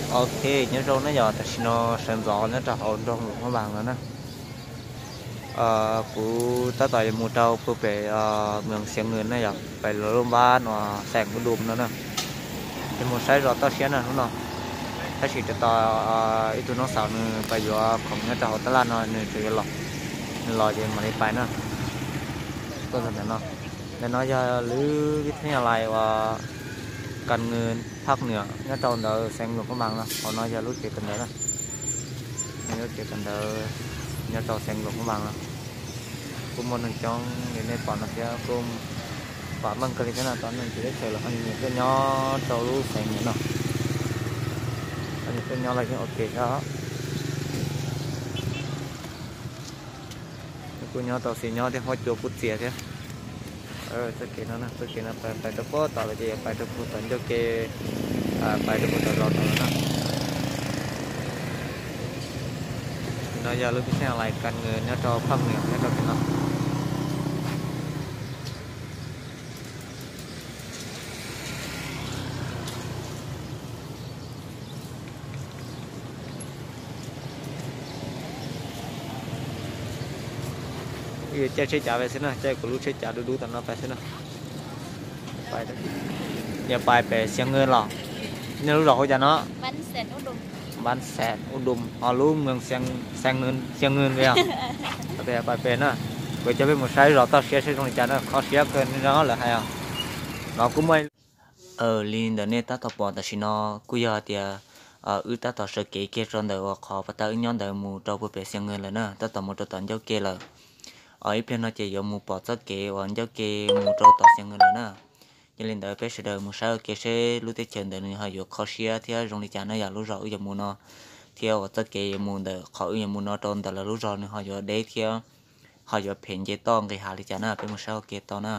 Ok, nyob zoo na yom, tam sim no sawv ntxov nyob rau hauv nroog Luam Phab Npas no na. Kuv tab tom yuav mus rau puag pem Moos Xiav Nws na yom, pem lub npab no, xeem Ub Dum no na. Ces mus saib zos toj siab na hnub no. Tab sis tab tom ib tug noob xaus nws pais yuav khoom nyob rau hauv tab laj no nws tseem yuav los, nws los ces mam li pais na. Tuaj ntawm no, ntawm no yog lub vib thab nyas lais uas kas nws phaj nwam nyob rau ntawd xeev Luam Phab Npas no, hauv no yog lub tsev kawm ntawv na. Lub tsev kawm ntawv nyob rau xeev Luam Phab Npas no. Kuj muaj neeg coob li nej pom no thiab, kuj pom meej kawg li thiab no, cov neeg tsev teb chaws los ho nyias tuaj nyob rau lub xeev no, ho nyias tuaj nyob los yeej ua ke thiab. Kuj nyob tau xis nyob thiab, huab cua kuj txias thiab. Txoj kev no, txoj kev no pais rau puag tom lawm ces yuav pais rau puag tom ncauj ke, pais rau puag tom zos tom lawm na. No yog lub vib thab nyas lais kas nws nyob rau phaj nwam nyob rau pem no. Wb yuav caij tsheb cav pais xwb na, caij kuv lub tsheb cav dub dub tom no pais xwb na. Yuav pais pem Xiav Nws los? Nej lub zos hu cas no? Npab Xees Ub Dum, ho lub Moos Xiav Nws yog pais pem na. Kuv coj peb mus saib zos toj siab saib zoo li cas na, kho siab kawg no lawv hais os. No kuj muaj, li ntawm nej tab tom pom tam sim no kuj yog hais tias wb tab tom sawv kev kiag rau ntawm uas qhov pas tag wb nyob ntawd mus rau puag pem Xiav Nws lawm na, tab tom mus rau tom ncauj ke lawm. Ib pliag no ces yuav mus pom txoj kev uas ncauj ke mus rau tom Xiav Nws lawm na. Yog li ntawd peb sawv daws mus saib ua ke seb lub teb chaws ntawd nws ho yuav kho siab thiab zoo li cas na yom, lub zos wb yuav mus no thiab uas txoj kev yuav mus ntawm qhov wb yuav mus no rau ntawm lawv lub zos nws ho yuav deb thiab ho yuav phem nce toj nqis hav li cas na, peb mus saib ua ke tau na.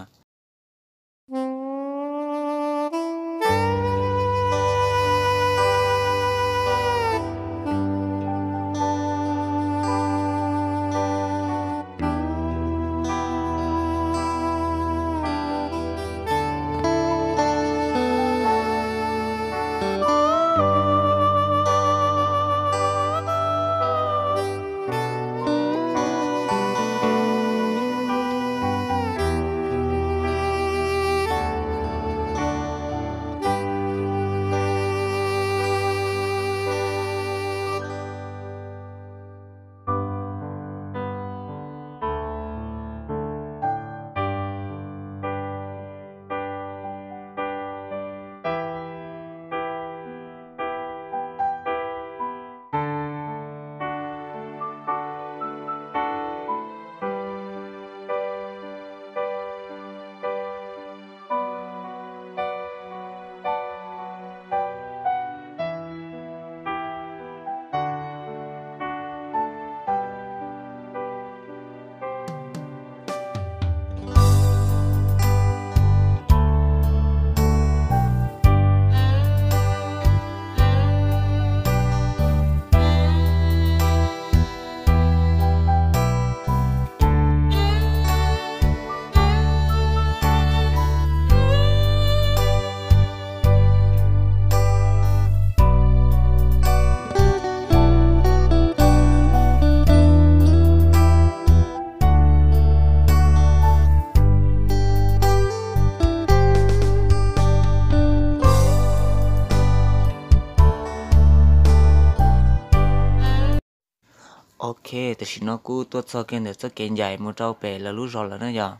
Ok, tam sim no kuj tuaj txog kiag ntawm txoj kev ncaim mus rau pem lawv lub zos lawm na yom.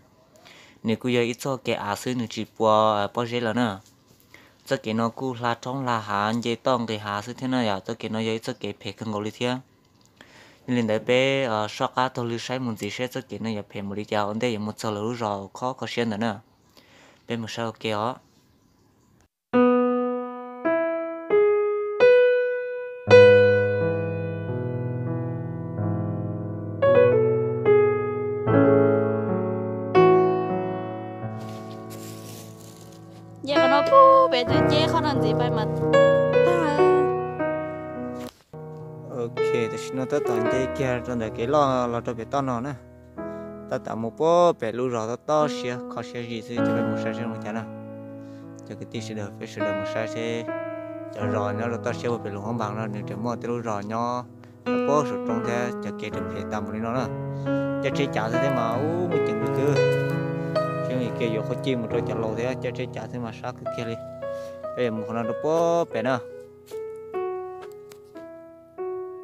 Nws kuj yog ib txoj kev av xwb, nws tsis pua pob zeb lawm na. Txoj kev no kuj hla roob hla hav nce toj nqis hav xwb thiab na yom, txoj kev no yog ib txoj kev phem kawg nkaus li thiab. Yog li ntawd peb soj qab taug lw saib mus ntxiv seb txoj kev no yuav phem npaum li cas ua ntej yuav mus txog lawv lub zos kho kho siab ntawd na. Peb mus saib ua ke os. Nce qhov no pub pem tus nce qhov no ntxiv pais mas tag. Ok, tam sim no tab tom nce kiag rau ntawm kev loj los rau pem toj no na. Tab tom mus pub pem lub zos tob tob siab kho siab zim xwb, cov peb mus saib seb zoo li cas na. Cov kwv tij sawv daws, peb sawv daws mus saib seb Cov zos nyob rau toj siab puag pem Luam Phab Npas no nws tseem muaj tej lub zos nyob rau puag saum roob thiab cov kev tseem phem tas npaum li no na. Caij tsheb cav xwb thiab mas ub muaj ceem li xwb. Tsis muaj kev yuav qhov cij mus rau cov laus thiab, caij tsheb cav xwb mas sab kawg kiag li. Peb yuav mus qhov no rau puag pem na.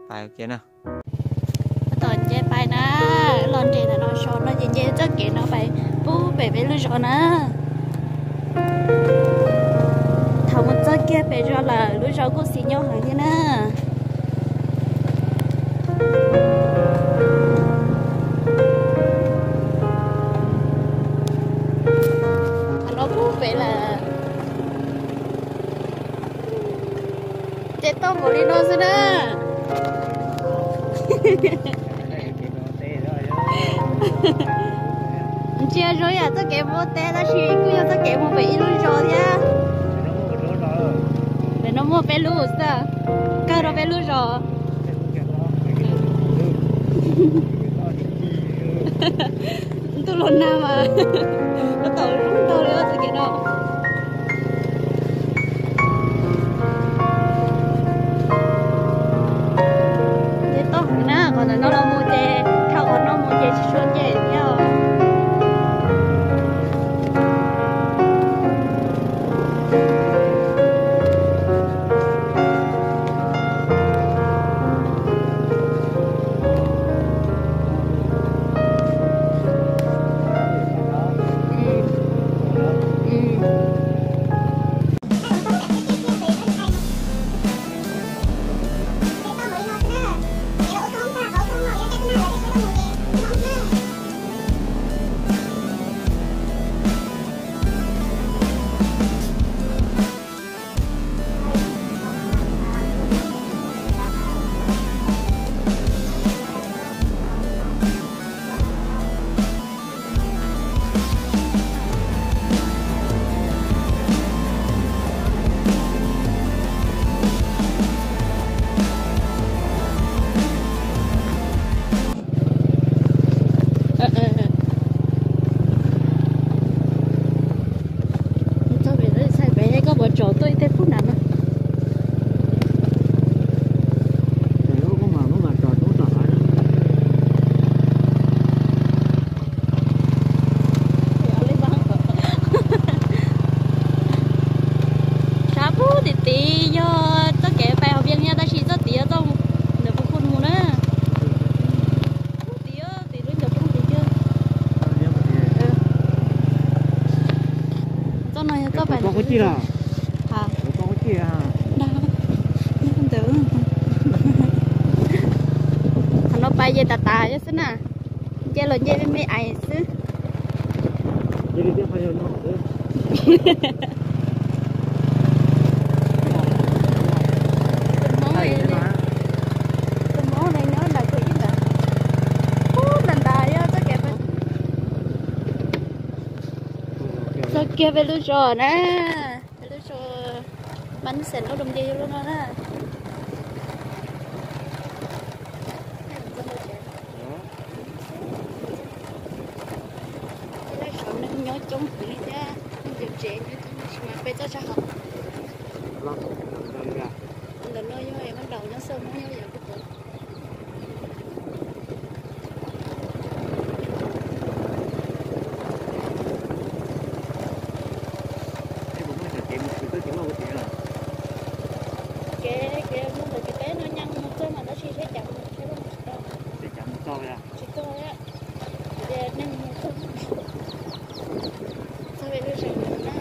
Pais kiag na. Tab tom nce pais na, los nres ntawm no so no ces nce txoj kev no pais puag pem peb lub zos na. Thaum mus txog kiag pem zos lawm, lub zos kuj xis nyob heev thiab na. Thaum no puag pem lawm. Ces toj npaum li no xwb na. Ntsia zoo yam txoj kev mus ua teb tab sis kuj yog txoj kev mus pem ib lub zos thiab. Pem no muaj peb lub xwb, kawg rau peb lub zos. Ntuj los nag mas tab tom zoo nkauj li txoj kev no. Nce toj heev na, qhov ntawm no los mus ces dhau qhov no mus ces tsis tshua nce thiab os. Txog pem lawm, txog pem koj puas tsom tuaj ib teg pub nram no? Sab pub tim tid yog txoj kev pais Hauv Vias thiab, tab sis txoj tid yog txoj ntawm Phu Khu mus na. Pub tim, tim lub ncov roob tim kiag. Txoj no yog txoj pais ntawd. Thaum no pais ces tas tas xwb na. Nce los nce me me ais xwb. Tus hmoob, tus hmoob no nyob nram kwv ib ntawd. Ub, nram nrad yog txoj kev, txoj kev peb lub zos na. Peb lub zos mas xeem lub doos ces yog lub no na. Saum neeg nyob coob heev li thiab, neeg nyob tsev nyob coob, tab sis mas peb txoj sab hauv ntawm no yog Hmoob Daus nyob xwb, Hmoob nyob yam kuj pom. Kev, kev mus ntawm kev teb no nyaj mus txog mas tab sis seb cas mus tsis tau. Tsis tau, ces neeg mus txog, txog peb lub zos na.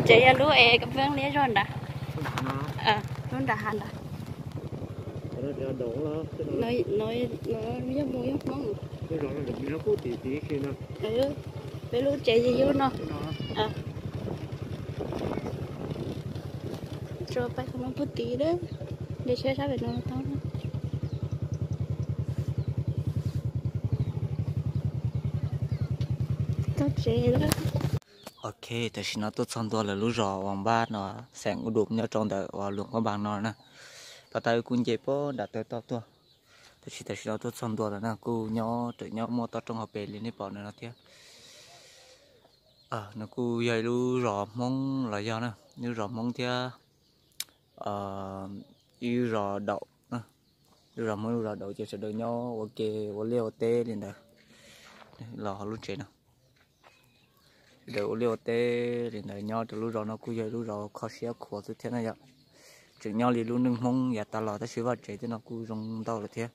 Ces yog lub es kab peeb liab zog nrad, lub nram hav nrad. Yog mus yog Hmoob. Peb lub tsev yog yub no. Tsuas pais qhov no puag tid, nce tsheb sab pem no tau. Txog tsev lawm. Ok, tam sim no tuaj txog ntua lawm lub zos uas npab no, xeem Ub Dum nyob rau ntawm uas Luam Nkauj Npas no na. Pas tas kuj nce puag nram taw toj tuaj, tab sis tam sim no tuaj txog ntua lawm na, kuj nyob tseem nyob muaj toj roob hauv pes li nej pom ntawm no thiab. Nws kuj yog ib lub zos Hmoob los yog na, ib lub zos Hmoob thiab ib lub zos daum, lub zos Hmoob lub zos daum ces sawv daws nyob ua ke ua liaj ua teb li ntawd. Los hauv lub tsev no, sawv daws ua liaj ua teb li ntawd nyob rau lub zos no kuj yog ib lub zos kho siab khuav xwb thiab na yom. Tseem nyob li lub neej Hmoob yav tas los tab sis vaj tsev tej no kuj zoo ntau lawm thiab.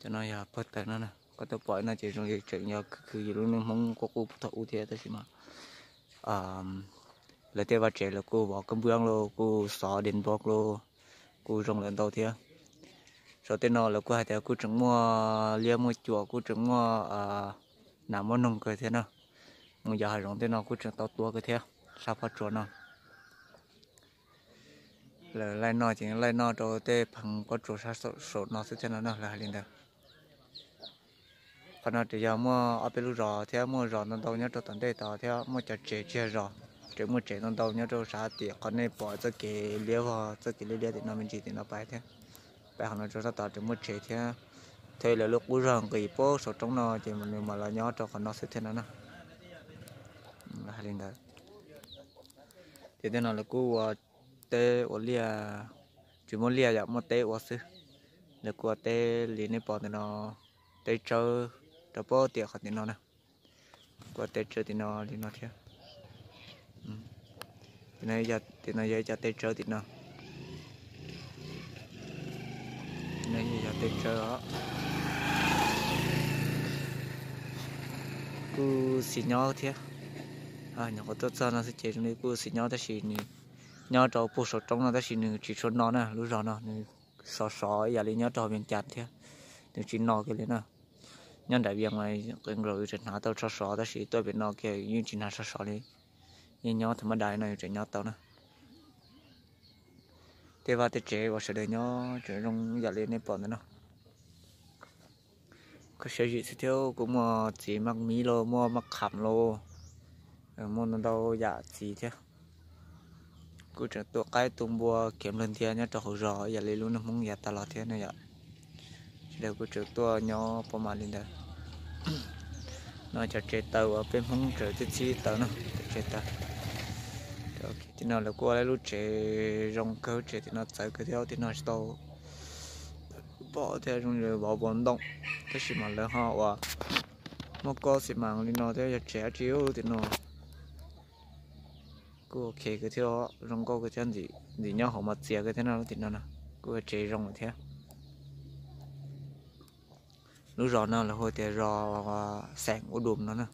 Cov no yog pawg taws no, koj tuaj pom no ces zoo li tseem yog khwv khwv yus lub neej Hmoob quaj quj thaum ub thiab tab sis mas lawv tej vaj tsev lawv kuj vov kab npwb los kuj xov dej npog los kuj zoo lawm ntau thiab. Zos tej no lawv kuj hais tias kuj tseem muaj liab muaj cuam kuj tseem muaj nas muaj noog kawg thiab na. Mus yos hav zoov tej no kuj tseem tau tua kawg thiab sab pob tsuas no. Lawv laij noj ces laij noj rau tej pheev pob tsuas sab saum no xwb thiab no na, lawv hais li ntawd. Qhov no ces yog muaj ob peb lub zos thiab muaj zos ntau ntau nyob rau tom ntej tod thiab muaj cov tsev tshiab zos, tseem muaj tsev ntau ntau nyob rau sab tim qhov nej pom txoj kev liab vog txoj kev liab liab tim no me ntsis tim no pais thiab. Pais qhov no rau sab tod tseem muaj tsev thiab. Thiab lawv lub qub zog nqis puag saum roob no ces nws mam los nyob rau qhov no xwb thiab no na. Hais li ntawd. Ces tej no lawv kuj ua teb ua liaj, tsis muaj liaj yom, muaj teb ua xwb. Lawv kuj ua teb li nej pom ntawm no, teb tsawb rau puag tim qhov tim no na. Kuj ua teb tsawb tim no li no thiab. Tim no yog ib co teb tsawb tim no. Tim no yog teb tsawb os. Kuj xis nyob thiab. Nyuam qhuav tuaj txog no xwb ces zoo li kuj xis nyob tab sis nws nyob rau puag saum roob no tab sis nws tsis tshua no na, lub zos no nws sov sov ib yam li nyob rau hauv Vias Cas thiab. Nws tsis no kiag li na. Nyob nram Vias mas qee zaus yus tseem hnav tau tsho sov tab sis tuaj pem no kiag yeej tsis hnav tsho sov li. Yeej nyob thaum maj dais no yus tseem nyob tau na. Tej vaj tej tsev uas sawv daws nyob tseem zoo yam li nej pom ntawm no. Kho siab zim xwb thiab kuj muaj txiv maj miv los muaj maj qham los, muaj ntau ntau yam txiv thiab. Kuj tseem tua qaib tua npua khiav nplawg ntiag nyob rau hauv zos yam li lub neej Hmoob yav tas los thiab na yom. Sawv daws kuj tseem tuaj nyob pab mam li ntawd. No cov tsev taws uas peb Hmoob tseem txib txib taws no, cov tsev taws. Tim no lawv kuj ua lub tsev zoo kawg, lub tsev tim no txawv kawg thiab, tim no tsis tau pom thiab, zoo li vov vov ntoo, tab sis mas lawv ho ua muaj kob xi mas li no thiab, yog tsev dab tsi tim no. Kuj ok kawg thiab, zoo nkauj kawg thiab, ntxim nyob hauv mas txias kawg thiab no, lub tim no na kuj tsev zoo lawm thiab. Lub zos no lawv hu tias zos xeem Ub Dum no na.